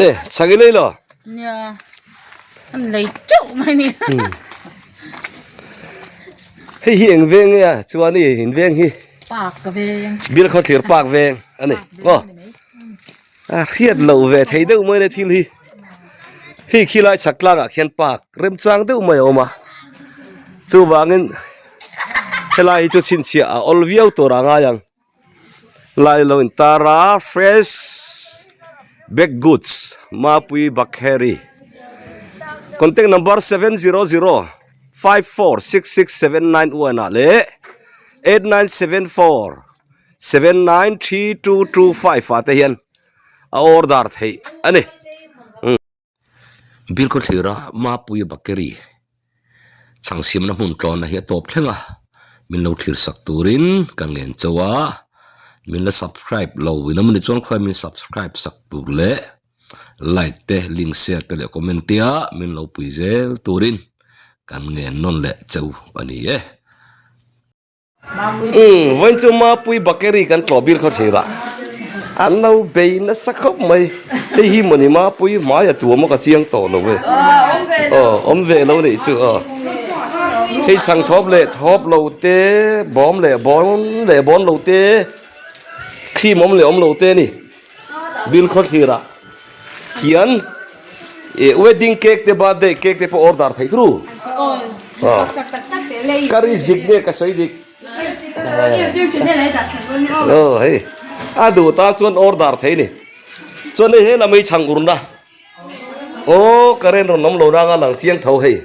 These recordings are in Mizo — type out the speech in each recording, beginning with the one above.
E chhang i lei lo? Nia an lei teuh mai ni. Hei hi eng veng nge a chuan i in veng hi? Park ka veng. Bial khawthlir park veng a ni maw? A hriat loh ve thei deuh mai le thil hi. Hei khi lai chhak tlangah khian park remchang deuh mai a awm a. Chuvangin helai hi chu chhinchhiah a awl viau tur a ngai ang. Lai lo intar a fresh baked goods Mapui Bakery contact number 700 5466791 ah leh 8974 793225 ah te hian a order theih a ni. Bill khawthlira Mapuia Bakery chhang siamna hmun tlawnna hi a tawp thleng a, min lo thlir sak turin ka ngen chauh a, min la subscribe lo in awm a nih chuan khawi min subscribe sak tur leh like te link share te leh comment te a min lo pui zel turin kan ngen nawn leh chauh a ni e. Umm vawiin chu Mapui Bakery kan tlawh bir khaw thlir a, an lo bei nasa khawp mai, hei hi mawni Mapui hmai a tuam a ka chiang tawh lo e, aw awm ve lo nih chu aw, hei chhang thawp leh thawp lo te, bawm leh bawn leh bawn lo te, cream awm leh awm lo te a ni, bil khaw thlir ah hian ih wedding cake te birthday cake te pawh order theih turu. Ka risk dik nge ka sawi dik aw hei a duh tan chuan order thei ni chuan hei he lam hi chhang urna aw current rawn awm lo nanga lang chiang tho hei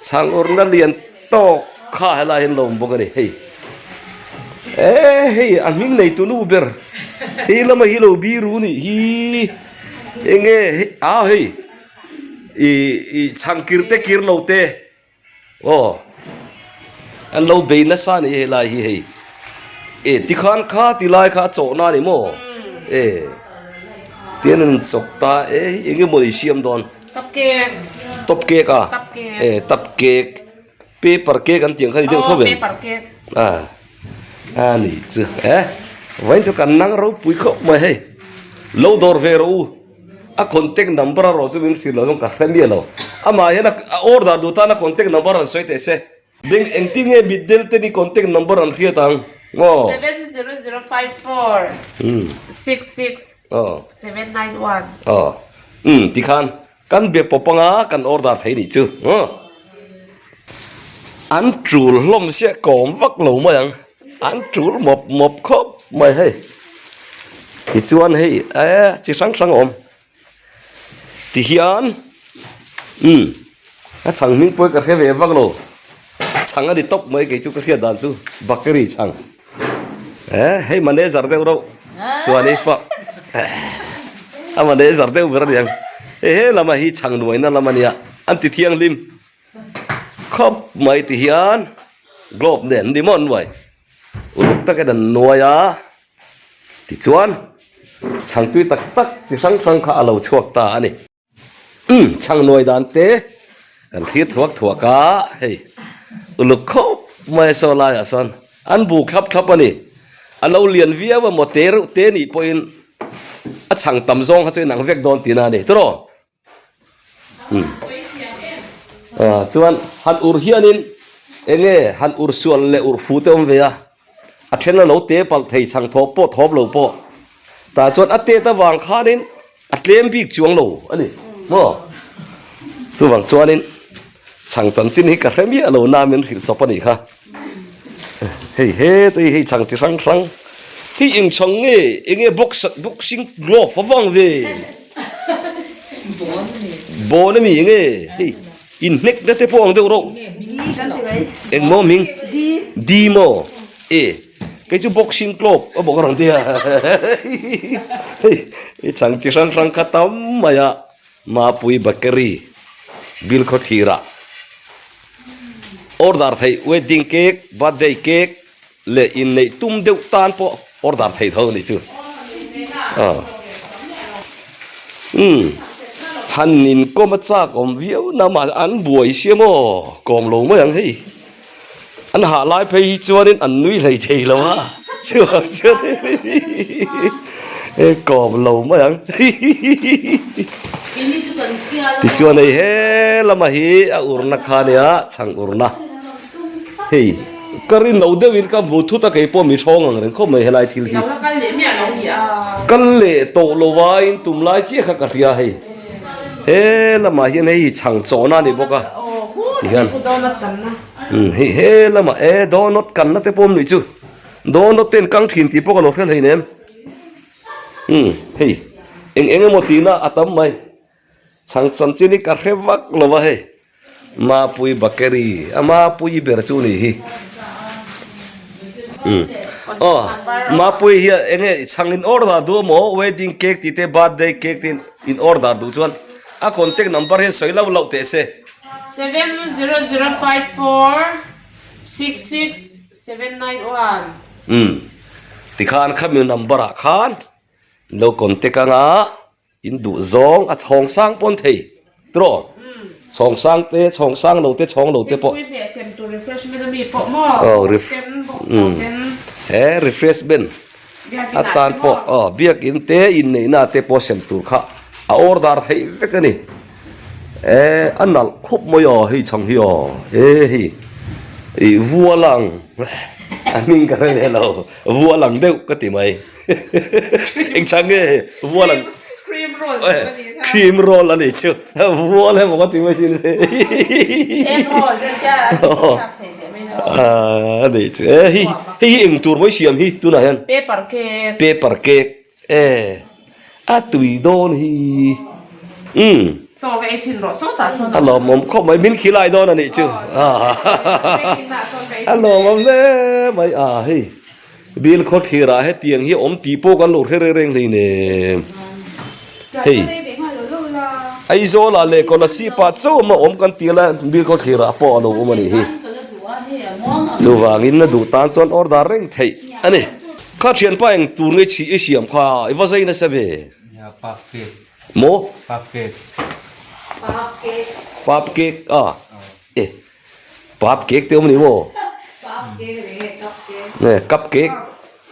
chhang urna lian tawk kha helai hian lo awm bawk a ni hei e hei a hming nei tu nu ber hei lama hi lo biru nih hi enge a hei. Ih chhang kir te kir lo te aw an lo bei nasa a ni helai hi hei e tikhan kha ti lai kha a chawhna a ni maw e tian an chawk ta e eng emaw ni siam dawn top cake top cake a e top cake paper cake an tih ang kha ni deuh tho ve a a ni chu e vawiin chu kan nang ropui khawp mai hei lo dawr ve rawh u. A contact number a rawh chu min hrilh lo zawng ka hre miah lo. Amah hian a order duh tan a contact number an sawi teh se. Beng engtin nge mitdel te ni contact number an hriat ang maw? 70054 66 791. Aw umm tikhan kan be pawp anga kan order thei nih chu maw? An tul hlawm sia kawm vak lo mai ang. An tul mawp mawp khawp mai hei. Tichuan hei eh chi hrang hrang a awm. Tihian umm a chhang hming pawh hi ka hre ve vak lo. Chhang a ni tawp mai kei chu ka hriat dan chu bakery chhang. Eh hei manager deuh reuh chuan i pawh a manager deuh ber a ni ang. Hei he lamah hi chhang nuaina lam a nia an ti thianghlim khawp mai tihian. Globe nen ni maw an nuai? Uluk takin an nuai a, tichuan chhangtui tak tak chi hrang hrang kha a lo chhuak ta a ni. Umm, chhang nuai dan te kan thlir thuak thuak a, hei uluk khawp mai a saw laiah sawn an bu thlap thlap a ni. A lo lian viau emaw te reuh te nih pawhin a chhang tam zawng kha chu inang vek dawn tihna a ni tawh. Chuan han ur hianin eng nge han ur sual leh ur fu te awm ve a, a then a lo te palh thei chhang thawp pawh thawp lo pawh tah chuan a tet avang khanin a tlem bik chuang lo a ni maw chuvang chuanin chhang chanchin hi ka hre miah lo na min hrilh chawp a nih kha. Hei he te hi hei chhang chi hrang hrang hi eng chhang nge eng nge box boxing glove a vang ve bawn a mi eng nge hei inhnek na te pawh ang deuh rawh eng maw hming di maw e kei chu boxing glove a bawk a rawn ti a hei chhang chi hrang hrang kha tam mai a. Mapui Bakery bil khawthlirah order theih wedding cake, birthday cake leh inneih tum deuh tan pawh order theih tho a nih chu. Umm han inkawm a chak awm viau na mah an buai sia maw kawm lo mai ang hei. An hah lai phei hi chuanin an nui hlei thei lo a, chuvang chuan e kawm lo mai ang. Tichuan hei he lama hi a urna kha nia chhang urna hei ka rin lo deuhin ka hmu thut a keipawh mi hrawng ang reng khawp mai helai thil hi kal leh tawh lo a in tum lai chiah kha ka hria hei he lamah hian hei hi chhang chawhna a ni bawk a tihian hei he lamah e donut kanna te pawh awm nih chu donut te an kang thin tih pawh ka lo hre hleinem. Umm hei eng eng emaw tihna a tam mai chhang chanchin hi ka hre vak lo va hei Mapui bakery a Mapui ber chu ni hi umm aw Mapui hian eng nge chhang in order duh emaw wedding cake tih te birthday cake te in order duh chuan a contact number hian sawi loh loh teh se. 70054 66791. Umm tikhan khami number ah khan lo contact anga in duh zawng a chhawng sang pawn thei tiraw chhawng sang te chhawng sang lo te chhawng lo te pawh aw umm he refreshment atan pawh aw biakin te inneihna te pawh sem tur kha a order theih vek a ni. Eh a nalh khawp mai a hei chhang hi aw he hei ih vual ang a hming ka hre ve lo vual ang deuh ka ti mai eng chhang nge hei vual ang cream roll eh cream roll a nih chu vual emaw ka ti mai thin a nih chu eh hei hei hi eng tur mai siam hi tunah hian paper cake paper cake E, a tui dawn hi. Umm. Saw ei chin rawh saw tah sawn. A lawmawm khawp mai, min khilai dawn a nih chu. A lawmawm hle mai a hei. Bil khaw thlirah hetiang hi awm tih pawh kan lo hre reng reng hleinem. Hei. Aizawlah leh Kolasib-ah chauh a awm kan tih lai Bil khaw thlirah pawh a lo awm a nih hi. Chuvangin a duh tan chuan order reng theih a ni. Kha thianpa eng tur nge chhi i siam kha i va zai nasa ve? Nia pap cake. Maw? Pap cake. Pap cake. Pap cake a e pap cake te awm ni maw? Pap cake ni nge cup cake. Nge cup cake.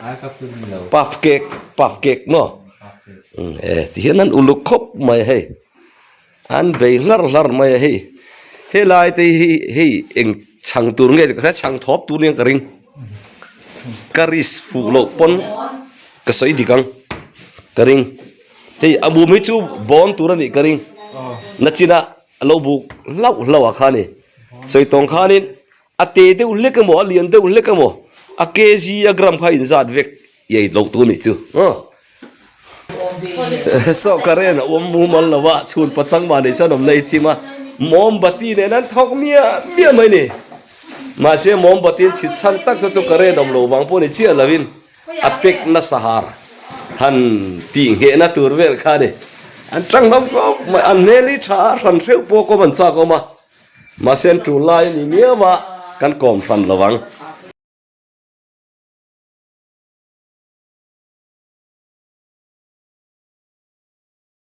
Ai cup cake ni lo. Pap cake pap cake maw? Pap cake. E ti hian an uluk khawp mai hei. An bei hlar hlar mai a hei. Helai te hi hei eng chhang tur nge ka hria chhang thawp tur nia ka ring. Ka risk fuh loh pawn ka sawi dik ang ka ring. Hei a bum hi chu bawn tur a nih ka ring. Nachinah a lo buk hlauh hlauh a kha ni. Sawi tawng khanin a te deuh hlek emaw a lian deuh hlek emaw a kg a gram kha inzat vek iai loh tur a nih chu. Saw current a awm mumal lo a, chhun pachang mah nei chuan awmna i thim a, mawmbati nen an thawk miah miah mai ni. Mahse mawmbati an chhit chhan tak chu chu current awm lo vang pawh ni chiah lovin a pek nasa har han tih nghehna tur vel kha a ni. An tang hlauh khawp mai, an hmel hi tha a hran hreuh pawh kawm an chak awm a, mahse an tul lai a ni miau a, kan kawm hran lo ang.